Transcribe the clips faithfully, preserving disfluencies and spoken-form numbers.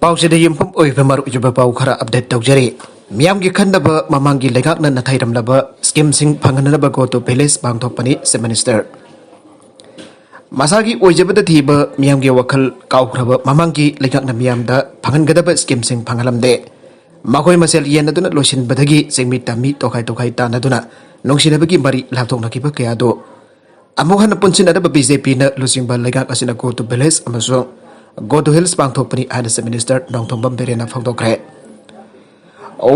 ꯄꯥꯎꯁꯤꯗ ꯌꯨꯝꯐꯝ ꯑꯣꯏꯕ ꯃꯔꯨꯑꯣꯏꯕ ꯄꯥꯎ ꯈꯔ ꯑꯞꯗꯦꯠ ꯇꯧꯖꯔꯤ꯫ ꯃꯤꯌꯥꯝꯒꯤ ꯈꯟꯅꯕ ꯃꯃꯥꯡꯒꯤ ꯂꯩꯉꯥꯛꯅ ꯅꯥꯊꯩꯔꯝꯂꯕ ꯁ꯭ꯀꯤꯝꯁꯤꯡ ꯐꯪꯍꯟꯅꯕ Go to Village ꯄꯥꯡꯊꯣꯛꯄꯅꯤ, ꯆꯤꯐ ꯃꯤꯅꯤꯁꯇꯔ꯫ ꯃꯁꯥꯒꯤ ꯑꯣꯏꯖꯕꯗ ꯊꯤꯕ ꯃꯤꯌꯥꯝꯒꯤ ꯋꯥꯈꯜ ꯀꯥꯎꯈ꯭ꯔꯕ ꯃꯃꯥꯡꯒꯤ ꯂꯩꯉꯥꯛꯅ ꯃꯤꯌꯥꯝꯗ ꯐꯪꯍꯟꯒꯗꯕ ꯁ꯭ꯀꯤꯝꯁꯤꯡ ꯐꯪꯍꯜꯂꯝꯗꯦ꯫ ꯃꯈꯣꯏ ꯃꯁꯦꯜ ꯌꯦꯟꯅꯗꯨꯅ ꯂꯣꯏꯁꯤꯟꯕꯗꯒꯤ ꯆꯤꯡꯃꯤ ꯇꯝꯃꯤ ꯇꯣꯈꯥꯏ ꯇꯣꯈꯥꯏ ꯇꯥꯟꯅꯗꯨꯅ ꯅꯨꯡꯁꯤꯅꯕꯒꯤ ꯃꯔꯤ ꯂꯥꯞꯊꯣꯛꯅꯈꯤꯕ ꯀꯌꯥꯗꯨ ꯑꯃꯨꯛ ꯍꯟꯅ ꯄꯨꯟꯁꯤꯟꯅꯗꯕ ꯕꯤ ꯖꯦ ꯄꯤꯅ ꯂꯨꯆꯤꯡꯕ ꯂꯩꯉꯥꯛ ꯑꯁꯤꯅ Go to Village ꯑꯃꯁꯨꯡ Go to Hills ꯄꯥꯡꯊꯣꯛꯄꯅꯤ ꯍꯥꯏꯅ ꯆꯤꯐ ꯃꯤꯅꯤꯁꯇꯔ ꯅꯣꯡꯊꯣꯝꯕꯝ ꯕꯤꯔꯦꯟꯅ ꯐꯣꯡꯗꯣꯛꯈ꯭ꯔꯦ꯫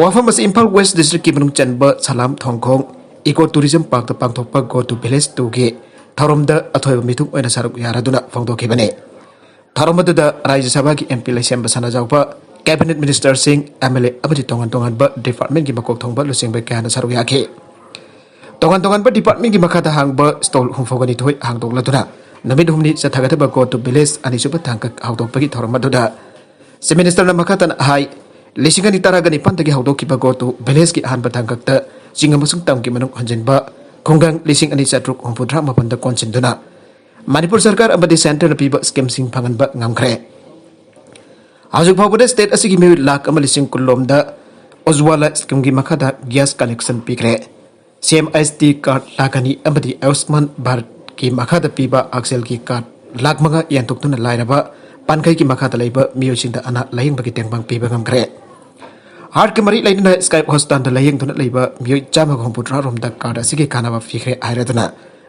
ꯋꯥꯐꯝ ꯑꯁꯤ ꯏꯝꯐꯥꯜ ꯋꯦꯁ ꯗꯤꯁꯇ꯭ꯔꯤꯛꯀꯤ ꯃꯅꯨꯡ ꯆꯟꯕ ꯁꯂꯥꯝ ꯊꯣꯡꯈꯣꯡ ꯏꯀꯣ ꯇꯨꯔꯤꯖꯝ ꯄꯥꯔꯛꯇ ꯄꯥꯡꯊꯣꯛꯄ Go to Village ꯇꯨꯒꯤ ꯊꯧꯔꯝꯗ ꯑꯊꯣꯏꯕ ꯃꯤꯊꯨꯡ ꯑꯣꯏꯅ ꯁꯔꯨꯛ ꯌꯥꯔꯗꯨꯅ ꯐꯣꯡꯗꯣꯛꯈꯤꯕꯅꯤ꯫ ꯊꯧꯔꯝ ꯑꯗꯨꯗ ꯔꯥꯖ꯭ꯌ ꯁꯚꯥꯒꯤ M P Leishemba Sanajaoba, cabinet ꯃꯤꯅꯤꯁꯇꯔꯁꯤꯡ, ꯑꯦꯝ ꯑꯦꯜ ꯑꯦ ꯑꯃꯗꯤ ꯇꯣꯉꯥꯟ ꯇꯣꯉꯥꯟꯕ ꯗꯤꯄꯥꯔꯠꯃꯦꯟꯒꯤ ꯃꯀꯣꯛ ꯊꯣꯡꯕ ꯂꯨꯆꯤꯡꯕ ꯀꯌꯥꯅ ꯁꯔꯨꯛ ꯌꯥꯈꯤ꯫ ꯇꯣꯉꯥꯟ ꯇꯣꯉꯥꯟꯕ ꯗꯤꯄꯥꯔꯠꯃꯦꯟꯒꯤ ꯃꯈꯥꯗ ꯍꯥꯡꯕ ꯁ꯭ꯇꯣꯜ ꯍꯨꯝꯐꯨꯒ ꯅꯤꯊꯣꯏ ꯍꯥꯡꯗꯣꯛꯂꯗꯨꯅ ꯅꯨꯃꯤꯠ ꯍꯨꯝꯅꯤ ꯆꯠꯊꯒꯗꯕ Go to Village ꯑꯅꯤꯁꯨꯕ ꯇꯥꯡꯀꯛ ꯍꯧꯗꯣꯛꯄꯒꯤ ꯊꯧꯔꯝ ꯑꯗꯨꯗ ꯆꯤꯐ ꯃꯤꯅꯤꯁꯇꯔꯅ ꯃꯈꯥ ꯇꯥꯅ ꯍꯥꯏ, ꯂꯤꯁꯤꯡ ꯑꯅꯤ ꯇꯔꯥꯒ ꯅꯤꯄꯥꯟꯗꯒꯤ ꯍꯧꯗꯣꯛꯈꯤꯕ Go to Villageꯀꯤ ꯑꯍꯥꯟꯕ ꯇꯥꯡꯀꯛꯇ ꯆꯤꯡ ꯑꯃꯁꯨꯡ ꯇꯝꯒꯤ ꯃꯅꯨꯡ ꯍꯟꯖꯤꯟꯕ ꯈꯨꯡꯒꯪ ꯂꯤꯁꯤꯡ ꯑꯅꯤ ꯆꯥꯇ꯭ꯔꯨꯛ ꯍꯨꯝꯐꯨꯇꯔꯥ ꯃꯥꯄꯟꯗ ꯀꯣꯟꯁꯤꯟꯗꯨꯅ ꯃꯅꯤꯄꯨꯔ ꯁꯔꯀꯥꯔ ꯑꯃꯗꯤ ꯁꯦꯟꯇꯔꯅ ꯄꯤꯕ ꯁ꯭ꯀꯤꯝꯁꯤꯡ ꯐꯪꯍꯟꯕ ꯉꯝꯈ꯭ꯔꯦ꯫ ꯍꯧꯖꯤꯛ ꯐꯥꯎꯕꯗ ꯁ꯭ꯇꯦꯠ ꯑꯁꯤꯒꯤ ꯃꯤꯑꯣꯏ ꯂꯥꯈ ꯑꯃ ꯂꯤꯁꯤꯡ ꯀꯨꯟꯂꯣꯝꯗ ꯎꯖ꯭ꯋꯥꯂꯥ ꯁ꯭ꯀꯤꯝꯒꯤ ꯃꯈꯥꯗ ꯒ꯭ꯌꯥꯁ ꯀꯅꯦꯛꯁꯟ ꯄꯤꯈ꯭ꯔꯦ꯫ ꯁꯤ ꯑꯦꯝ ꯑꯦꯁ ꯇꯤ ꯀꯥꯔꯗ ꯂꯥꯈ ꯑꯅꯤ ꯑꯃꯗꯤ ꯑꯌꯨꯁꯃꯥꯟ ꯚꯥꯔꯠꯀꯤ ꯃꯈꯥꯗ ꯄꯤꯕ ꯍꯛꯁꯦꯜꯒꯤ ꯀꯥꯔꯗ ꯂꯥꯈ ꯃꯉꯥ ꯌꯦꯟꯊꯣꯛꯇꯨꯅ ꯂꯥꯏꯔꯕ ꯄꯥꯟꯈꯩꯒꯤ ꯃꯈꯥꯗ ꯂꯩꯕ ꯃꯤꯑꯣꯏꯁꯤꯡꯗ ꯑꯅꯥ ꯂꯥꯌꯦꯡꯕꯒꯤ ꯇꯦꯡꯕꯥꯡ ꯄꯤꯕ ꯉꯝꯈ꯭ꯔꯦ꯫ ꯍꯥꯔꯠꯀꯤ ꯃꯔꯤ ꯂꯩꯅꯅ ꯁ꯭ꯀꯥꯏꯞ ꯍꯣꯁꯄꯤꯇꯥꯜꯗ ꯂꯥꯌꯦꯡꯗꯨꯅ ꯂꯩꯕ ꯃꯤꯑꯣꯏ ꯆꯥꯝꯃꯒ ꯍꯨꯝꯐꯨꯇꯔꯥ ꯔꯣꯝꯗ ꯀꯥꯔꯗ ꯑꯁꯤꯒꯤ ꯀꯥꯟꯅꯕ ꯄꯤꯈ꯭ꯔꯦ ꯍꯥꯏꯔꯗꯨꯅ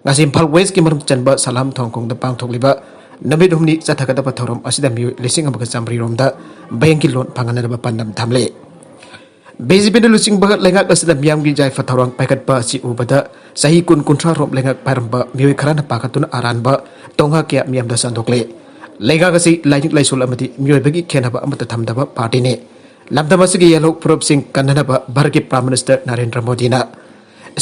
ꯉꯁꯤ ꯏꯝꯐꯥꯜ ꯋꯦꯁꯀꯤ ꯃꯅꯨꯡ ꯆꯟꯕ ꯁꯂꯥꯝ ꯊꯣꯡꯈꯣꯡꯗ ꯄꯥꯡꯊꯣꯛꯂꯤꯕ ꯅꯨꯃꯤꯠ ꯍꯨꯝꯅꯤ ꯆꯠꯊꯒꯗꯕ ꯊꯧꯔꯝ ꯑꯁꯤꯗ ꯃꯤꯑꯣꯏ ꯂꯤꯁꯤꯡ ꯑꯃꯒ ꯆꯥꯃꯔꯤ ꯔꯣꯝꯗ ꯕꯦꯡꯛꯀꯤ ꯂꯣꯟ ꯐꯪꯍꯟꯅꯕ ꯄꯥꯟꯗꯝ ꯊꯝꯂꯤ꯫ ꯕꯤ ꯖꯦ ꯄꯤꯅ ꯂꯨꯆꯤꯡꯕ ꯂꯩꯉꯥꯛ ꯑꯁꯤꯅ ꯃꯤꯌꯥꯝꯒꯤ ꯌꯥꯏꯐ ꯊꯧꯔꯥꯡ ꯄꯥꯏꯈꯠꯄ ꯑꯁꯤ ꯎꯕꯗ ꯆꯍꯤ ꯀꯨꯟ ꯀꯨꯟꯊ꯭ꯔꯥ ꯔꯣꯝ ꯂꯩꯉꯥꯛ ꯄꯥꯏꯔꯝꯕ ꯃꯤꯑꯣꯏ ꯈꯔꯅ ꯄꯥꯈꯠꯇꯨꯅ ꯑꯔꯥꯟꯕ ꯇꯣꯉꯥ ꯀꯌꯥ ꯃꯤꯌꯥꯝꯗ ꯁꯟꯗꯣꯛꯂꯦ꯫ ꯂꯩꯉꯥꯛ ꯑꯁꯤ ꯂꯥꯏꯅꯤꯡ ꯂꯥꯏꯁꯣꯜ ꯑꯃꯗꯤ ꯃꯤꯑꯣꯏꯕꯒꯤ ꯈꯦꯠꯅꯕ ꯑꯃꯠꯇ ꯊꯝꯗꯕ ꯄꯥꯔꯇꯤꯅꯤ꯫ ꯂꯝꯗꯝ ꯑꯁꯤꯒꯤ ꯌꯦꯜꯍꯧ ꯐꯨꯔꯨꯞꯁꯤꯡ ꯀꯟꯅꯅꯕ ꯚꯥꯔꯠꯀꯤ ꯄ꯭ꯔꯥꯏꯝ ꯃꯤꯅꯤꯁꯇꯔ ꯅꯔꯦꯟꯗ꯭ꯔ ꯃꯣꯗꯤꯅ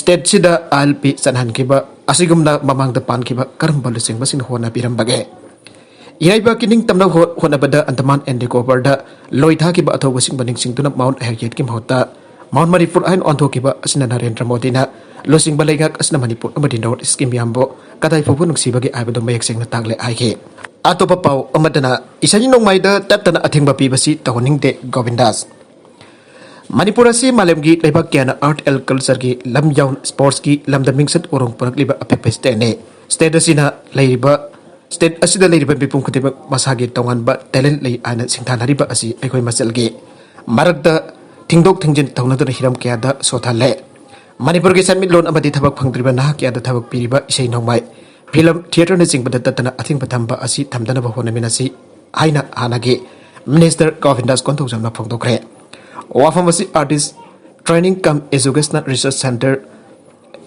ꯁ꯭ꯇꯦꯠꯁꯤꯗ ꯑꯥꯏ ꯑꯦꯜ ꯄꯤ ꯆꯠꯍꯟꯈꯤꯕ ꯑꯁꯤꯒꯨꯝꯅ ꯃꯃꯥꯡꯗ ꯄꯥꯟꯈꯤꯕ ꯀꯔꯝꯕ ꯂꯨꯆꯤꯡꯕꯁꯤꯡꯅ ꯍꯣꯠꯅꯕꯤꯔꯝꯕꯒꯦ? ꯏꯔꯩꯕꯥꯛꯀꯤ ꯅꯤꯡꯇꯝꯅ ꯍꯣ-, ꯍꯣꯠꯅꯕꯗ ꯑꯟꯗꯃꯥꯟ ꯑꯦꯟ ꯅꯤꯀꯣꯕꯔꯗ ꯂꯣꯏ ꯊꯥꯈꯤꯕ ꯑꯊꯧꯕꯁꯤꯡꯕꯨ ꯅꯤꯡꯁꯤꯡꯗꯨꯅ ꯃꯥꯎꯟꯠ ꯍꯦꯔꯤꯌꯦꯠꯀꯤ ꯃꯍꯨꯠꯇ ꯃꯥꯎꯟꯠ ꯃꯅꯤꯄꯨꯔ ꯍꯥꯏꯅ ꯑꯣꯟꯊꯣꯛꯈꯤꯕ ꯑꯁꯤꯅ ꯅꯔꯦꯟꯗ꯭ꯔ ꯃꯣꯗꯤꯅ ꯂꯨꯆꯤꯡꯕ ꯂꯩꯉꯥꯛ ꯑꯁꯤꯅ ꯃꯅꯤꯄꯨꯔ ꯑꯃꯗꯤ ꯅꯣꯔꯠ ꯏꯁ꯭ꯠꯀꯤ ꯃꯤꯌꯥꯝꯕꯨ ꯀꯗꯥꯏ ꯐꯥꯎꯕ ꯅꯨꯡꯁꯤꯕꯒꯦ ꯍꯥꯏꯕꯗꯨ ꯃꯌꯦꯛ ꯁꯦꯡꯅ ꯇꯥꯛꯂꯦ ꯍꯥꯏꯈꯤ꯫ ꯑꯇꯣꯞꯄ ꯄꯥꯎ ꯑꯃꯗꯅ, ꯏꯁꯩ ꯅꯣꯡꯃꯥꯏꯗ ꯇꯠꯇꯅ ꯑꯊꯤꯡꯕ ꯄꯤꯕꯁꯤ ꯇꯧꯍꯟꯅꯤꯡꯗꯦ, ꯒꯣꯕꯤꯟꯗꯥꯁ꯫ ꯃꯅꯤꯄꯨꯔ ꯑꯁꯤ ꯃꯥꯂꯦꯝꯒꯤ ꯂꯩꯕꯥꯛ ꯀꯌꯥꯅ art and cultureꯒꯤ ꯂꯝ ꯌꯥꯎꯅ sportsꯀꯤ ꯂꯝꯗ ꯃꯤꯡꯆꯠ ꯎꯔꯣꯡ ꯄꯨꯔꯛꯂꯤꯕ ꯑꯄꯤꯛꯄ stateꯅꯤ꯫ State ꯑꯁꯤꯅ ꯂꯩꯔꯤꯕ, state ꯑꯁꯤꯗ ꯂꯩꯔꯤꯕ ꯃꯤꯄꯨꯝ ꯈꯨꯗꯤꯡꯃꯛ ꯃꯁꯥꯒꯤ ꯇꯣꯉꯥꯟꯕ talent ꯂꯩ ꯍꯥꯏꯅ ꯁꯤꯡꯊꯥꯅꯔꯤꯕ ꯑꯁꯤ ꯑꯩꯈꯣꯏ ꯃꯁꯦꯜꯒꯤ ꯃꯔꯛꯇ ꯊꯤꯡꯗꯣꯛ ꯊꯤꯡꯖꯤꯟ ꯇꯧꯅꯗꯨꯅ ꯍꯤꯔꯝ ꯀꯌꯥꯗ ꯁꯣꯊꯍꯜꯂꯦ꯫ ꯃꯅꯤꯄꯨꯔꯒꯤ ꯁꯦꯟꯃꯤꯠꯂꯣꯟ ꯑꯃꯗꯤ ꯊꯕꯛ ꯐꯪꯗ꯭ꯔꯤꯕ ꯅꯍꯥ ꯀꯌꯥꯗ ꯊꯕꯛ ꯄꯤꯔꯤꯕ ꯏꯁꯩ ꯅꯣꯡꯃꯥꯏ, film, theatreꯅꯆꯤꯡꯕꯗ ꯇꯠꯇꯅ ꯑꯊꯤꯡꯕ ꯊꯝꯕ ꯑꯁꯤ ꯊꯝꯗꯅꯕ ꯍꯣꯠꯅꯃꯤꯟꯅꯁꯤ ꯍꯥꯏꯅ ꯍꯥꯟꯅꯒꯤ Minister ꯒꯣꯕꯤꯟꯗꯥꯁ ꯀꯣꯟꯊꯧꯖꯝꯅ ꯐꯣꯡꯗꯣꯛꯈ꯭ꯔꯦ꯫ ꯋꯥꯐꯝ ꯑꯁꯤ Artist Training cum Educational Research Centre,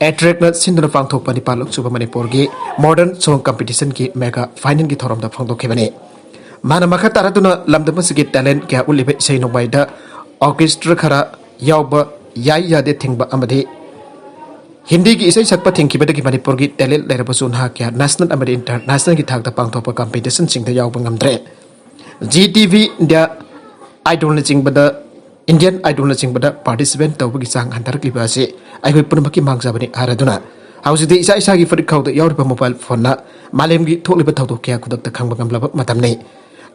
ATRECꯅ ꯁꯤꯟꯗꯨꯅ ꯄꯥꯡꯊꯣꯛꯄ ꯅꯤꯄꯥꯜ ꯁꯨꯕ ꯃꯅꯤꯄꯨꯔꯒꯤ Modern Song Competitionꯒꯤ mega finalꯒꯤ ꯊꯧꯔꯝꯗ ꯐꯣꯡꯗꯣꯛꯈꯤꯕꯅꯤ꯫ ꯃꯥꯅ ꯃꯈꯥ ꯇꯥꯔꯗꯨꯅ ꯂꯝꯗꯝ ꯑꯁꯤꯒꯤ talent ꯀꯌꯥ ꯎꯠꯂꯤꯕ ꯏꯁꯩ ꯅꯣꯡꯃꯥꯏꯗ orchestra ꯈꯔ ꯌꯥꯎꯕ ꯌꯥꯏ ꯌꯥꯗꯦ ꯊꯤꯡꯕ ꯑꯃꯗꯤ ꯍꯤꯟꯗꯤꯒꯤ ꯏꯁꯩ ꯁꯛꯄ ꯊꯤꯡꯈꯤꯕꯗꯒꯤ ꯃꯅꯤꯄꯨꯔꯒꯤ talent ꯂꯩꯔꯕꯁꯨ ꯅꯍꯥ ꯀꯌꯥ national ꯑꯃꯗꯤ internationalꯒꯤ ꯊꯥꯛꯇ ꯄꯥꯡꯊꯣꯛꯄ competitionꯁꯤꯡꯗ ꯌꯥꯎꯕ ꯉꯝꯗ꯭ꯔꯦ꯫ Zee TV, India Idolꯅꯆꯤꯡꯕꯗ, Indian Idolꯅꯆꯤꯡꯕꯗ participant ꯇꯧꯕꯒꯤ ꯆꯥꯡ ꯍꯟꯊꯔꯛꯂꯤꯕ ꯑꯁꯤ ꯑꯩꯈꯣꯏ ꯄꯨꯝꯅꯃꯛꯀꯤ ꯃꯥꯡꯖꯕꯅꯤ ꯍꯥꯏꯔꯗꯨꯅ, ꯍꯧꯖꯤꯛꯇꯤ ꯏꯁꯥ ꯏꯁꯥꯒꯤ ꯐꯨꯔꯤꯠ ꯈꯥꯎꯗ ꯌꯥꯎꯔꯤꯕ mobile phoneꯅ ꯃꯥꯂꯦꯝꯒꯤ ꯊꯣꯛꯂꯤꯕ ꯊꯧꯗꯣꯛ ꯀꯌꯥ ꯈꯨꯗꯛꯇ ꯈꯪꯕ ꯉꯝꯂꯕ ꯃꯇꯝꯅꯤ꯫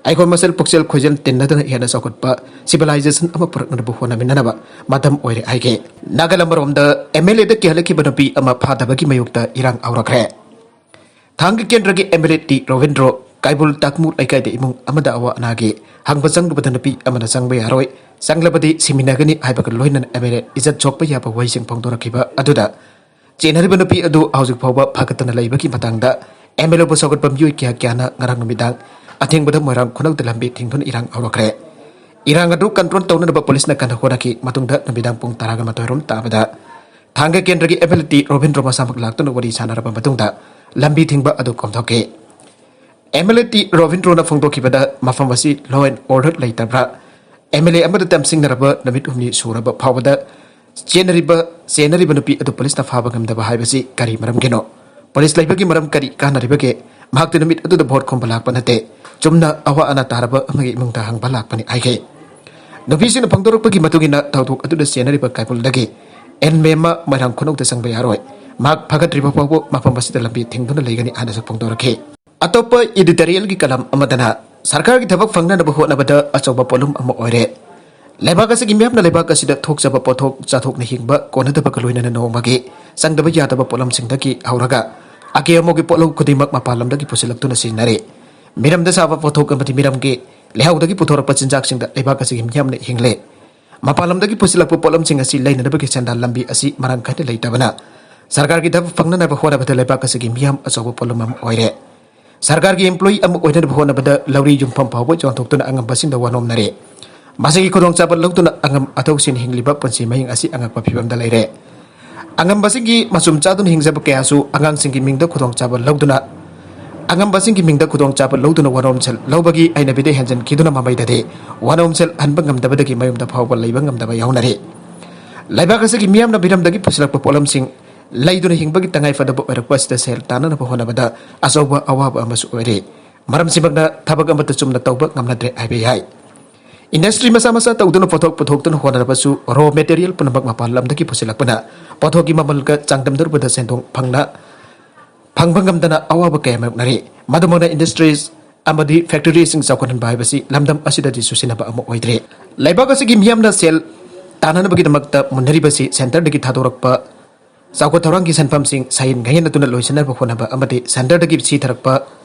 ꯑꯩꯈꯣꯏ ꯃꯁꯦꯜ ꯄꯨꯛꯆꯦꯜ ꯈꯣꯏꯖꯦꯜ ꯇꯤꯟꯅꯗꯨꯅ ꯍꯦꯟꯅ ꯆꯥꯎꯈꯠꯄ civilization ꯑꯃ ꯄꯨꯔꯛꯅꯕ ꯍꯣꯠꯅꯃꯤꯟꯅꯅꯕ ꯃꯇꯝ ꯑꯣꯏꯔꯦ ꯍꯥꯏꯈꯤ꯫ ꯅꯥꯒꯥꯂꯦꯟ ꯃꯔꯣꯝꯗ MLAꯗ ꯀꯤꯍꯜꯂꯛꯈꯤꯕ ꯅꯨꯄꯤ ꯑꯃ ꯐꯥꯗꯕꯒꯤ ꯃꯥꯌꯣꯛꯇ ꯏꯔꯥꯡ ꯍꯧꯔꯛꯈ꯭ꯔꯦ꯫ ꯊꯥꯡꯒ ꯀꯦꯟꯗ꯭ꯔꯒꯤ MLA ꯇꯤ ꯔꯣꯕꯤꯟꯗ꯭ꯔꯣ ꯀꯩꯕꯨꯜ ꯇꯥꯛꯃꯨ ꯂꯩꯀꯥꯏꯗ ꯏꯃꯨꯡ ꯑꯃꯗ ꯑꯋꯥ ꯑꯅꯥꯒꯤ ꯍꯪꯕ ꯆꯪꯂꯨꯕꯗ ꯅꯨꯄꯤ ꯑꯃꯅ ꯆꯪꯕ ꯌꯥꯔꯣꯏ, ꯆꯪꯂꯕꯗꯤ ꯁꯤꯃꯤꯟꯅꯒꯅꯤ ꯍꯥꯏꯕꯒ ꯂꯣꯏꯅꯅ MLA ꯏꯖꯠ ꯁꯣꯛꯄ ꯌꯥꯕ ꯋꯥꯍꯩꯁꯤꯡ ꯐꯣꯡꯗꯣꯔꯛꯈꯤꯕ ꯑꯗꯨꯗ ꯆꯦꯟꯅꯔꯤꯕ ꯅꯨꯄꯤ ꯑꯗꯨ ꯍꯧꯖꯤꯛ ꯐꯥꯎꯕ ꯐꯒꯠꯇꯅ ꯂꯩꯕꯒꯤ ꯃꯇꯥꯡꯗ MLAꯕꯨ ꯁꯧꯒꯠꯄ ꯃꯤꯑꯣꯏ ꯀꯌꯥ ꯀꯌꯥꯅ ꯉꯔꯥꯡ ꯅꯨꯃꯤꯗꯥꯡ ꯑꯊꯦꯡꯕꯗ ꯃꯣꯏꯔꯥꯡ ꯈꯨꯅꯧꯗ ꯂꯝꯕꯤ ꯊꯤꯡꯗꯨꯅ ꯏꯔꯥꯡ ꯍꯧꯔꯛꯈ꯭ꯔꯦ꯫ ꯏꯔꯥꯡ ꯑꯗꯨ control ꯇꯧꯅꯅꯕ ꯄꯨꯂꯤꯁꯅ ꯀꯟꯅ ꯍꯣꯠꯅꯈꯤ꯫ ꯃꯇꯨꯡꯗ ꯅꯨꯃꯤꯗꯥꯡ ꯄꯨꯡ ꯇꯔꯥꯒ ꯃꯥꯊꯣꯏ ꯔꯣꯝ ꯇꯥꯕꯗ ꯊꯥꯡꯒ ꯀꯦꯟꯗ꯭ꯔꯒꯤ MLA ꯇꯤ ꯔꯣꯕꯤꯟꯗ꯭ꯔꯣ ꯃꯁꯥꯃꯛ ꯂꯥꯛꯇꯨꯅ ꯋꯥꯔꯤ ꯁꯥꯟꯅꯔꯕ ꯃꯇꯨꯡꯗ ꯂꯝꯕꯤ ꯊꯤꯡꯕ ꯑꯗꯨ ꯀꯣꯝꯊꯣꯛꯈꯤ꯫ MLA ꯇꯤ ꯔꯣꯕꯤꯟꯗ꯭ꯔꯣꯅ ꯐꯣꯡꯗꯣꯛꯈꯤꯕꯗ ꯃꯐꯝ ꯑꯁꯤ law and order ꯂꯩꯇꯕ꯭ꯔꯥ? MLA ꯑꯃꯗ ꯇꯝꯁꯤꯡꯅꯔꯕ ꯅꯨꯃꯤꯠ ꯍꯨꯝꯅꯤ ꯁꯨꯔꯕ ꯐꯥꯎꯕꯗ ꯆꯦꯟꯅꯔꯤꯕ, ꯆꯦꯟꯅꯔꯤꯕ ꯅꯨꯄꯤ ꯑꯗꯨ ꯄꯨꯂꯤꯁꯅ ꯐꯥꯕ ꯉꯝꯗꯕ ꯍꯥꯏꯕꯁꯤ ꯀꯔꯤ ꯃꯔꯝꯒꯤꯅꯣ? ꯄꯨꯂꯤꯁ ꯂꯩꯕꯒꯤ ꯃꯔꯝ ꯀꯔꯤ ꯀꯥꯟꯅꯔꯤꯕꯒꯦ? ꯃꯍꯥꯛꯇꯤ ꯅꯨꯃꯤꯠ ꯑꯗꯨꯗ vote ꯈꯣꯝꯕ ꯂꯥꯛꯄ ꯅꯠꯇꯦ꯫ ꯆꯨꯝꯅ ꯑꯋꯥ ꯑꯅꯥ ꯇꯥꯔꯕ ꯑꯃꯒꯤ ꯏꯃꯨꯡꯗ ꯍꯪꯕ ꯂꯥꯛꯄꯅꯤ ꯍꯥꯏꯈꯤ꯫ ꯅꯨꯄꯤꯁꯤꯡꯅ ꯐꯣꯡꯗꯣꯔꯛꯄꯒꯤ ꯃꯇꯨꯡ ꯏꯟꯅ ꯊꯧꯗꯣꯛ ꯑꯗꯨꯗ ꯆꯦꯟꯅꯔꯤꯕ ꯀꯩꯕꯨꯜꯗꯒꯤ ꯑꯦꯟ ꯃꯦꯝꯃ ꯃꯣꯏꯔꯥꯡ ꯈꯨꯅꯧꯗ ꯆꯪꯕ ꯌꯥꯔꯣꯏ꯫ ꯃꯍꯥꯛ ꯐꯒꯠꯇ꯭ꯔꯤꯕ ꯐꯥꯎꯕ ꯃꯐꯝ ꯑꯁꯤꯗ ꯂꯝꯕꯤ ꯊꯤꯡꯗꯨꯅ ꯂꯩꯒꯅꯤ ꯍꯥꯏꯅꯁꯨ ꯐꯣꯡꯗꯣꯔꯛꯈꯤ꯫ ꯑꯇꯣꯞꯄ editorialꯒꯤ column ꯑꯃꯗꯅ ꯁꯔꯀꯥꯔꯒꯤ ꯊꯕꯛ ꯐꯪꯅꯅꯕ ꯍꯣꯠꯅꯕꯗ ꯑꯆꯧꯕ ꯄꯣꯠꯂꯨꯝ ꯑꯃ ꯑꯣꯏꯔꯦ꯫ ꯂꯩꯕꯥꯛ ꯑꯁꯤꯒꯤ ꯃꯤꯌꯥꯝꯅ ꯂꯩꯕꯥꯛ ꯑꯁꯤꯗ ꯊꯣꯛꯆꯕ ꯄꯣꯠꯊꯣꯛ ꯆꯥꯊꯣꯛꯅ ꯍꯤꯡꯕ ꯀꯣꯟꯅꯗꯕꯒ ꯂꯣꯏꯅꯅ ꯅꯣꯡꯃꯒꯤ ꯆꯪꯗꯕ ꯌꯥꯗꯕ ꯄꯣꯠꯂꯝꯁꯤꯡꯗꯒꯤ ꯍꯧꯔꯒ ꯑꯀꯦ ꯑꯃꯧꯒꯤ ꯄꯣꯠꯂꯧ ꯈꯨꯗꯤꯡꯃꯛ ꯃꯄꯥꯟ ꯂꯝꯗꯒꯤ ꯄꯨꯁꯤꯜꯂꯛꯇꯨꯅ ꯁꯤꯖꯤꯟꯅꯔꯤ꯫ ꯃꯤꯔꯝꯗ ꯁꯥꯕ ꯄꯣꯠꯊꯣꯛ ꯑꯃꯗꯤ ꯃꯤꯔꯝꯒꯤ ꯂꯩꯍꯥꯎꯗꯒꯤ ꯄꯨꯊꯣꯔꯛꯄ ꯆꯤꯟꯖꯥꯛꯁꯤꯡꯗ ꯂꯩꯕꯥꯛ ꯑꯁꯤꯒꯤ ꯃꯤꯌꯥꯝꯅ ꯍꯤꯡꯂꯦ꯫ ꯃꯄꯥꯟ ꯂꯝꯗꯒꯤ ꯄꯨꯁꯤꯜꯂꯛꯄ ꯄꯣꯠꯂꯝꯁꯤꯡ ꯑꯁꯤ ꯂꯩꯅꯅꯕꯒꯤ ꯁꯦꯟꯗꯥꯟ ꯂꯝꯕꯤ ꯑꯁꯤ ꯃꯔꯥꯡ ꯀꯥꯏꯅ ꯂꯩꯇꯕꯅ ꯁꯔꯀꯥꯔꯒꯤ ꯊꯕꯛ ꯐꯪꯅꯅꯕ ꯍꯣꯠꯅꯕꯗ ꯂꯩꯕꯥꯛ ꯑꯁꯤꯒꯤ ꯃꯤꯌꯥꯝ ꯑꯆꯧꯕ ꯄꯣꯠꯂꯨꯝ ꯑꯃ ꯑꯣꯏꯔꯦ꯫ ꯁꯔꯀꯥꯔꯒꯤ employee ꯑꯃ ꯑꯣꯏꯅꯅꯕ ꯍꯣꯠꯅꯕꯗ ꯂꯧꯔꯤ ꯌꯨꯝꯐꯝ ꯐꯥꯎꯕ ꯌꯣꯟꯊꯣꯛꯇꯨꯅ ꯑꯉꯝꯕꯁꯤꯡꯗ ꯋꯥꯅꯣꯝꯅꯔꯦ꯫ ꯃꯁꯤꯒꯤ ꯈꯨꯗꯣꯡꯆꯥꯕ ꯂꯧꯗꯨꯅ ꯑꯉꯝ ꯑꯊꯧꯁꯤꯡꯅ ꯍꯤꯡꯂꯤꯕ ꯄꯨꯟꯁꯤ ꯃꯍꯤꯡ ꯑꯁꯤ ꯑꯉꯛꯄ ꯐꯤꯕꯝꯗ ꯂꯩꯔꯦ꯫ ꯑꯉꯝꯕꯁꯤꯡꯒꯤ ꯃꯆꯨꯝ ꯆꯥꯗꯨꯅ ꯍꯤꯡꯖꯕ ꯀꯌꯥꯁꯨ ꯑꯉꯥꯡꯁꯤꯡꯒꯤ ꯃꯤꯡꯗ ꯈꯨꯗꯣꯡꯆꯥꯕ ꯂꯧꯗꯨꯅ, ꯑꯉꯝꯕꯁꯤꯡꯒꯤ ꯃꯤꯡꯗ ꯈꯨꯗꯣꯡꯆꯥꯕ ꯂꯧꯗꯨꯅ ꯋꯥꯅꯣꯝ ꯁꯦꯜ ꯂꯧꯕꯒꯤ ꯍꯩꯅꯕꯤꯗ ꯍꯦꯟꯖꯤꯟꯈꯤꯗꯨꯅ ꯃꯃꯩꯗꯗꯤ ꯋꯥꯅꯣꯝ ꯁꯦꯜ ꯍꯟꯕ ꯉꯝꯗꯕꯗꯒꯤ ꯃꯌꯨꯝꯗ ꯐꯥꯎꯕ ꯂꯩꯕ ꯉꯝꯗꯕ ꯌꯥꯎꯅꯔꯤ꯫ ꯂꯩꯕꯥꯛ ꯑꯁꯤꯒꯤ ꯃꯤꯌꯥꯝꯅ ꯃꯤꯔꯝꯗꯒꯤ ꯄꯨꯁꯤꯜꯂꯛꯄ ꯄꯣꯠꯂꯝꯁꯤꯡ ꯂꯩꯗꯨꯅ ꯍꯤꯡꯕꯒꯤ ꯇꯉꯥꯏ ꯐꯗꯕ ꯑꯣꯏꯔꯛꯄ ꯑꯁꯤꯗ ꯁꯦꯜ ꯇꯥꯟꯅꯅꯕ ꯍꯣꯠꯅꯕꯗ ꯑꯆꯧꯕ ꯑꯋꯥꯕ ꯑꯃꯁꯨ ꯑꯣꯏꯔꯤ꯫ ꯃꯔꯝꯁꯤꯃꯛꯅ ꯊꯕꯛ ꯑꯃꯠꯇ ꯆꯨꯝꯅ ꯇꯧꯕ ꯉꯝꯅꯗ꯭ꯔꯦ ꯍꯥꯏꯕ ꯌꯥꯏ꯫ Industry ꯃꯆꯥ ꯃꯆꯥ ꯇꯧꯗꯨꯅ ꯄꯣꯠꯊꯣꯛ ꯄꯨꯊꯣꯛꯇꯨꯅ ꯍꯣꯠꯅꯔꯕꯁꯨ raw material ꯄꯨꯝꯅꯃꯛ ꯃꯄꯥꯟ ꯂꯝꯗꯒꯤ ꯄꯨꯁꯤꯜꯂꯛꯄꯅ ꯄꯣꯠꯊꯣꯛꯀꯤ ꯃꯃꯜꯒ ꯆꯥꯡꯗꯝꯅꯔꯨꯕꯗ ꯁꯦꯟꯗꯣꯡ ꯐꯪꯅ, ꯐꯪꯕ ꯉꯝꯗꯅ ꯑꯋꯥꯕ ꯀꯌꯥ ꯃꯥꯌꯣꯛꯅꯔꯤ꯫ ꯃꯗꯨꯃꯛꯅ industries ꯑꯃꯗꯤ factoryꯁꯤꯡ ꯆꯥꯎꯈꯠꯍꯟꯕ ꯍꯥꯏꯕꯁꯤ ꯂꯝꯗꯝ ꯑꯁꯤꯗꯗꯤ ꯆꯨꯁꯤꯟꯅꯕ ꯑꯃ ꯑꯣꯏꯗ꯭ꯔꯦ꯫ ꯂꯩꯕꯥꯛ ꯑꯁꯤꯒꯤ ꯃꯤꯌꯥꯝꯅ ꯁꯦꯜ ꯇꯥꯟꯅꯅꯕꯒꯤꯗꯃꯛꯇ ꯃꯨꯟꯅꯔꯤꯕꯁꯤ centreꯗꯒꯤ ꯊꯥꯗꯣꯔꯛꯄ ꯆꯥꯎꯈꯠ ꯊꯧꯔꯥꯡꯒꯤ ꯁꯦꯟꯐꯝꯁꯤꯡ ꯁꯥꯏꯟ ꯉꯥꯏꯍꯟꯅꯗꯨꯅ ꯂꯣꯏꯁꯤꯟꯅꯕ ꯍꯣꯠꯅꯕ ꯑꯃꯗꯤ centreꯗꯒꯤ ꯁꯤꯊꯔꯛꯄ,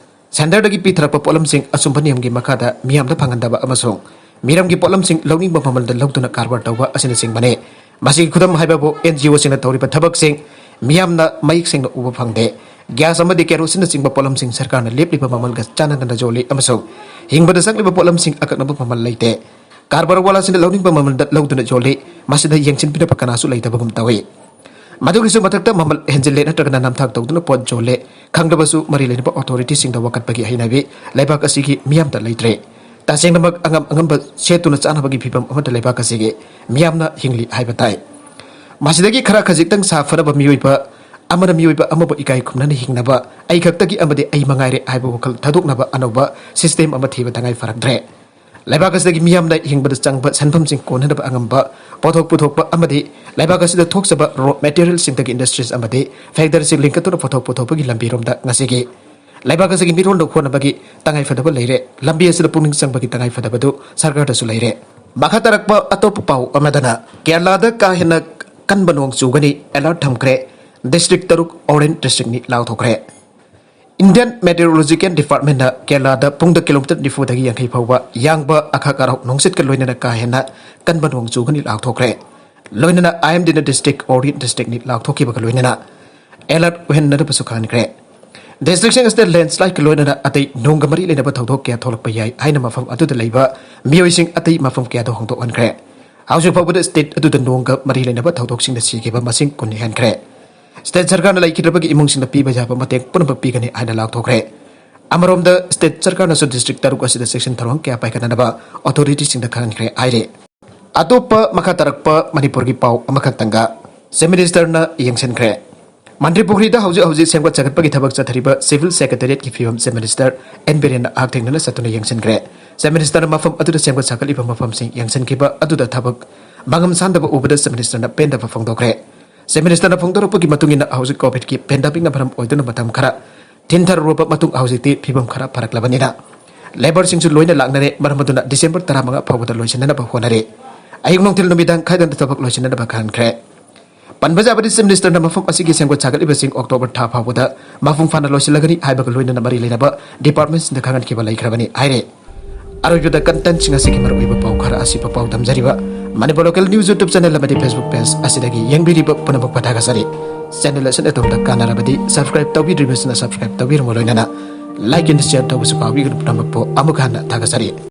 centreꯗꯒꯤ ꯄꯤꯊꯔꯛꯄ ꯄꯣꯠꯂꯝꯁꯤꯡ ꯑꯆꯨꯝꯕ ꯅꯤꯌꯝꯒꯤ ꯃꯈꯥꯗ ꯃꯤꯌꯥꯝꯗ ꯐꯪꯍꯟꯗꯕ ꯑꯃꯁꯨꯡ ꯃꯤꯔꯝꯒꯤ ꯄꯣꯠꯂꯝꯁꯤꯡ ꯂꯧꯅꯤꯡꯕ ꯃꯃꯜꯗ ꯂꯧꯗꯨꯅ ꯀꯔꯕꯥꯔ ꯇꯧꯕ ꯑꯁꯤꯅꯆꯤꯡꯕꯅꯤ꯫ ꯃꯁꯤꯒꯤ ꯈꯨꯗꯝ ꯍꯥꯏꯕꯕꯨ NGOꯁꯤꯡꯅ ꯇꯧꯔꯤꯕ ꯊꯕꯛꯁꯤꯡ ꯃꯤꯌꯥꯝꯅ ꯃꯌꯦꯛ ꯁꯦꯡꯅ ꯎꯕ ꯐꯪꯗꯦ꯫ Gas ꯑꯃꯗꯤ keroseneꯅꯆꯤꯡꯕ ꯄꯣꯠꯂꯝꯁꯤꯡ ꯁꯔꯀꯥꯔꯅ ꯂꯦꯞꯂꯤꯕ ꯃꯃꯜꯒ ꯆꯥꯟꯅꯗꯅ ꯌꯣꯜꯂꯤ ꯑꯃꯁꯨꯡ ꯍꯤꯡꯕꯗ ꯆꯪꯂꯤꯕ ꯄꯣꯠꯂꯝꯁꯤꯡ ꯑꯀꯛꯅꯕ ꯃꯃꯜ ꯂꯩꯇꯦ꯫ ꯀꯔꯕꯥꯔ ꯋꯥꯂꯥꯁꯤꯡꯅ ꯂꯧꯅꯤꯡꯕ ꯃꯃꯜꯗ ꯂꯧꯗꯨꯅ ꯌꯣꯜꯂꯤ꯫ ꯃꯁꯤꯗ ꯌꯦꯡꯁꯤꯟꯕꯤꯅꯕ ꯀꯅꯥꯁꯨ ꯂꯩꯇꯕꯒꯨꯝ ꯇꯧꯏ꯫ ꯃꯗꯨꯒꯤꯁꯨ ꯃꯊꯛꯇ ꯃꯃꯜ ꯍꯦꯟꯖꯤꯜꯂꯦ ꯅꯠꯇ꯭ꯔꯒꯅ ꯅꯝꯊꯥꯛ ꯇꯧꯗꯨꯅ ꯄꯣꯠ ꯌꯣꯜꯂꯦ꯫ ꯈꯪꯂꯕꯁꯨ ꯃꯔꯤ ꯂꯩꯅꯕ authorityꯁꯤꯡꯗ ꯋꯥꯀꯠꯄꯒꯤ ꯍꯩꯅꯕꯤ ꯂꯩꯕꯥꯛ ꯑꯁꯤꯒꯤ ꯃꯤꯌꯥꯝꯗ ꯂꯩꯇ꯭ꯔꯦ꯫ ꯇꯁꯦꯡꯅꯃꯛ ꯑꯉꯝ ꯑꯉꯝꯕ ꯁꯦꯠꯇꯨꯅ ꯆꯥꯅꯕꯒꯤ ꯐꯤꯕꯝ ꯑꯃꯗ ꯂꯩꯕꯥꯛ ꯑꯁꯤꯒꯤ ꯃꯤꯌꯥꯝꯅ ꯍꯤꯡꯂꯤ ꯍꯥꯏꯕ ꯇꯥꯏ꯫ ꯃꯁꯤꯗꯒꯤ ꯈꯔ ꯈꯖꯤꯛꯇꯪ ꯁꯥꯐꯅꯕ ꯃꯤꯑꯣꯏꯕ ꯑꯃꯅ ꯃꯤꯑꯣꯏꯕ ꯑꯃꯕꯨ ꯏꯀꯥꯏ ꯈꯨꯝꯅꯅ ꯍꯤꯡꯅꯕ, ꯑꯩ ꯈꯛꯇꯒꯤ ꯑꯃꯗꯤ ꯑꯩ ꯃꯉꯥꯏꯔꯦ ꯍꯥꯏꯕ ꯋꯥꯈꯜ ꯊꯥꯗꯣꯛꯅꯕ ꯑꯅꯧꯕ system ꯑꯃ ꯊꯤꯕ ꯇꯉꯥꯏ ꯐꯔꯛꯇ꯭ꯔꯦ꯫ ꯂꯩꯕꯥꯛ ꯑꯁꯤꯗꯒꯤ ꯃꯤꯌꯥꯝꯅ ꯍꯤꯡꯕꯗ ꯆꯪꯕ ꯁꯦꯟꯐꯝꯁꯤꯡ ꯀꯣꯟꯅꯅꯕ ꯑꯉꯝꯕ ꯄꯣꯠꯊꯣꯛ ꯄꯨꯊꯣꯛꯄ ꯑꯃꯗꯤ ꯂꯩꯕꯥꯛ ꯑꯁꯤꯗ ꯊꯣꯛꯆꯕ raw materialꯁꯤꯡꯗꯒꯤ industries ꯑꯃꯗꯤ factoryꯁꯤꯡ ꯂꯤꯡꯈꯠꯇꯨꯅ ꯄꯣꯠꯊꯣꯛ ꯄꯨꯊꯣꯛꯄꯒꯤ ꯂꯝꯕꯤꯔꯣꯝꯗ ꯉꯁꯤꯒꯤ ꯂꯩꯕꯥꯛ ꯑꯁꯤꯒꯤ ꯃꯤꯔꯣꯜꯗ ꯍꯣꯠꯅꯕꯒꯤ ꯇꯉꯥꯏꯐꯗꯕ ꯂꯩꯔꯦ꯫ ꯂꯝꯕꯤ ꯑꯁꯤꯗ ꯄꯨꯛꯅꯤꯡ ꯆꯪꯕꯒꯤ ꯇꯉꯥꯏꯐꯗꯕꯗꯨ ꯁꯔꯀꯥꯔꯗꯁꯨ ꯂꯩꯔꯦ꯫ ꯃꯈꯥ ꯇꯥꯔꯛꯄ ꯑꯇꯣꯞꯄ ꯄꯥꯎ ꯑꯃꯗꯅ, ꯀꯦꯔꯂꯥꯗ ꯀꯥ ꯍꯦꯟꯅ ꯀꯟꯕ ꯅꯣꯡ ꯆꯨꯒꯅꯤ, alert ꯊꯝꯈ꯭ꯔꯦ꯫ District ꯇꯔꯨꯛ orange districtꯅꯤ ꯂꯥꯎꯊꯣꯛꯈ꯭ꯔꯦ꯫ Indian Meteorological Departmentꯅ ꯀꯦꯔꯂꯥꯗ ꯄꯨꯡꯗ kilometre ꯅꯤꯐꯨꯗꯒꯤ ꯌꯥꯡꯈꯩ ꯐꯥꯎꯕ ꯌꯥꯡꯕ ꯑꯈꯥꯛ ꯑꯔꯥꯎ ꯅꯨꯡꯁꯤꯠꯀ ꯂꯣꯏꯅꯅ ꯀꯥ ꯍꯦꯟꯅ ꯀꯟꯕ ꯅꯣꯡ ꯆꯨꯒꯅꯤ ꯂꯥꯎꯊꯣꯛꯈ꯭ꯔꯦ꯫ ꯂꯣꯏꯅꯅ IMDꯅ district orange districtꯅꯤ ꯂꯥꯎꯊꯣꯛꯈꯤꯕꯒ ꯂꯣꯏꯅꯅ alert ꯑꯣꯏꯍꯟꯅꯅꯕꯁꯨ ꯈꯪꯍꯟꯈ꯭ꯔꯦ꯫ Districtꯁꯤꯡ ꯑꯁꯤꯗ landslideꯀ ꯂꯣꯏꯅꯅ ꯑꯇꯩ ꯅꯣꯡꯒ ꯃꯔꯤ ꯂꯩꯅꯕ ꯊꯧꯗꯣꯛ ꯀꯌꯥ ꯊꯣꯛꯂꯛꯄ ꯌꯥꯏ ꯍꯥꯏꯅ ꯃꯐꯝ ꯑꯗꯨꯗ ꯂꯩꯕ ꯃꯤꯑꯣꯏꯁꯤꯡ ꯑꯇꯩ ꯃꯐꯝ ꯀꯌꯥꯗ ꯍꯣꯡꯗꯣꯛꯍꯟꯈ꯭ꯔꯦ꯫ ꯍꯧꯖꯤꯛ ꯐꯥꯎꯕꯗ state ꯑꯗꯨꯗ ꯅꯣꯡꯒ ꯃꯔꯤ ꯂꯩꯅꯕ ꯊꯧꯗꯣꯛꯁꯤꯡꯗ ꯁꯤꯈꯤꯕ ꯃꯁꯤꯡ ꯀꯨꯟ ꯍꯦꯟꯈ꯭ꯔꯦ꯫ State ꯁꯔꯀꯥꯔꯅ ꯂꯩꯈꯤꯗ꯭ꯔꯕꯒꯤ ꯏꯃꯨꯡꯁꯤꯡꯗ ꯄꯤꯕ ꯌꯥꯕ ꯃꯇꯦꯡ ꯄꯨꯝꯅꯃꯛ ꯄꯤꯒꯅꯤ ꯍꯥꯏꯅ ꯂꯥꯎꯊꯣꯛꯈ꯭ꯔꯦ꯫ ꯑꯃꯔꯣꯝꯗ, state ꯁꯔꯀꯥꯔꯅꯁꯨ district ꯇꯔꯨꯛ ꯑꯁꯤꯗ ꯆꯦꯛꯁꯤꯟ ꯊꯧꯔꯥꯡ ꯀꯌꯥ ꯄꯥꯏꯈꯠꯅꯅꯕ authorityꯁꯤꯡꯗ ꯈꯪꯍꯟꯈ꯭ꯔꯦ ꯍꯥꯏꯔꯤ꯫ ꯑꯇꯣꯞꯄ ꯃꯈꯥ ꯇꯥꯔꯛꯄ ꯃꯅꯤꯄꯨꯔꯒꯤ ꯄꯥꯎ ꯑꯃꯈꯛꯇꯪꯒ, Chief Ministerꯅ ꯌꯦꯡꯁꯤꯟꯈ꯭ꯔꯦ꯫ ꯃꯟꯇ꯭ꯔꯤ ꯄꯨꯈ꯭ꯔꯤꯗ ꯍꯧꯖꯤꯛ ꯍꯧꯖꯤꯛ ꯁꯦꯝꯒꯠ ꯁꯥꯒꯠꯄꯒꯤ ꯊꯕꯛ ꯆꯠꯊꯔꯤꯕ Civil Secretariatꯀꯤ ꯐꯤꯕꯝ Chief Minister N ꯕꯤꯔꯦꯟꯅ ꯍꯛꯊꯦꯡꯅꯅ ꯆꯠꯇꯨꯅ ꯌꯦꯡꯁꯤꯟꯈ꯭ꯔꯦ꯫ Chief Ministerꯅ ꯃꯐꯝ ꯑꯗꯨꯗ ꯁꯦꯝꯒꯠ ꯁꯥꯒꯠꯂꯤꯕ ꯃꯐꯝꯁꯤꯡ ꯌꯦꯡꯁꯤꯟꯈꯤꯕ ꯑꯗꯨꯗ ꯊꯕꯛ ꯃꯉꯝ ꯁꯥꯟꯗꯕ ꯎꯕꯗ Chief Ministerꯅ ꯄꯦꯟꯗꯕ ꯐꯣꯡꯗꯣꯛꯈ꯭ꯔꯦ꯫ Chief Ministerꯅ ꯐꯣꯡꯗꯣꯔꯛꯄꯒꯤ ꯃꯇꯨꯡ ꯏꯟꯅ, ꯍꯧꯖꯤꯛ COVIDꯀꯤ pandemicꯅ ꯃꯔꯝ ꯑꯣꯏꯗꯨꯅ ꯃꯇꯝ ꯈꯔ ꯊꯤꯟꯊꯔꯨꯔꯕ ꯃꯇꯨꯡ, ꯍꯧꯖꯤꯛꯇꯤ ꯐꯤꯕꯝ ꯈꯔ ꯐꯔꯛꯂꯕꯅꯤꯅ labourꯁꯤꯡꯁꯨ ꯂꯣꯏꯅ ꯂꯥꯛꯅꯔꯦ꯫ ꯃꯔꯝ ꯑꯗꯨꯅ December ꯇꯔꯥꯃꯉꯥ ꯐꯥꯎꯕꯗ ꯂꯣꯏꯁꯤꯟꯅꯅꯕ ꯍꯣꯠꯅꯔꯤ꯫ ꯑꯌꯨꯛ ꯅꯨꯡꯊꯤꯜ ꯅꯨꯃꯤꯗꯥꯡ ꯈꯥꯏꯗꯅ ꯊꯕꯛ ꯂꯣꯏꯁꯤꯟꯅꯅꯕ ꯈꯟꯈ꯭ꯔꯦ꯫ ꯄꯟꯕ ꯌꯥꯕꯗꯤ, Chief Ministerꯅ ꯃꯐꯝ ꯑꯁꯤꯒꯤ ꯁꯦꯝꯒꯠ ꯁꯥꯒꯠꯂꯤꯕꯁꯤꯡ October ꯊꯥ ꯐꯥꯎꯕꯗ ꯃꯄꯨꯡ ꯐꯥꯅ ꯂꯣꯏꯁꯤꯜꯂꯒꯅꯤ ꯍꯥꯏꯕꯒ ꯂꯣꯏꯅꯅ ꯃꯔꯤ ꯂꯩꯅꯕ departmentꯁꯤꯡꯗ ꯈꯪꯍꯟꯈꯤꯕ ꯂꯩꯈ꯭ꯔꯕꯅꯤ ꯍꯥꯏꯔꯦ꯫ ꯑꯔꯣꯏꯕꯗ, contentꯁꯤꯡ ꯑꯁꯤꯒꯤ ꯃꯔꯨꯑꯣꯏꯕ ꯄꯥꯎ ꯈꯔ ꯑꯁꯤ ꯄꯥꯎꯗꯝꯖꯔꯤꯕ Manipur Local News YouTube channel ꯑꯃꯗꯤ Facebook page ꯑꯁꯤꯗꯒꯤ ꯌꯦꯡꯕꯤꯔꯤꯕ ꯄꯨꯝꯅꯃꯛꯄꯨ ꯊꯥꯒꯠꯆꯔꯤ꯫ Channel ꯑꯁꯤꯅ ꯑꯗꯣꯝꯗ ꯀꯥꯟꯅꯔꯕꯗꯤ subscribe ꯇꯧꯕꯤꯗ꯭ꯔꯤꯕꯁꯤꯡꯅ subscribe ꯇꯧꯕꯤꯔꯝꯃꯨ, ꯂꯣꯏꯅꯅ like and share ꯇꯧꯕꯁꯨ ꯀꯥꯎꯕꯤꯒꯅꯨ꯫ ꯄꯨꯝꯅꯃꯛꯄꯨ ꯑꯃꯨꯛ ꯍꯟꯅ ꯊꯥꯒꯠꯆꯔꯤ꯫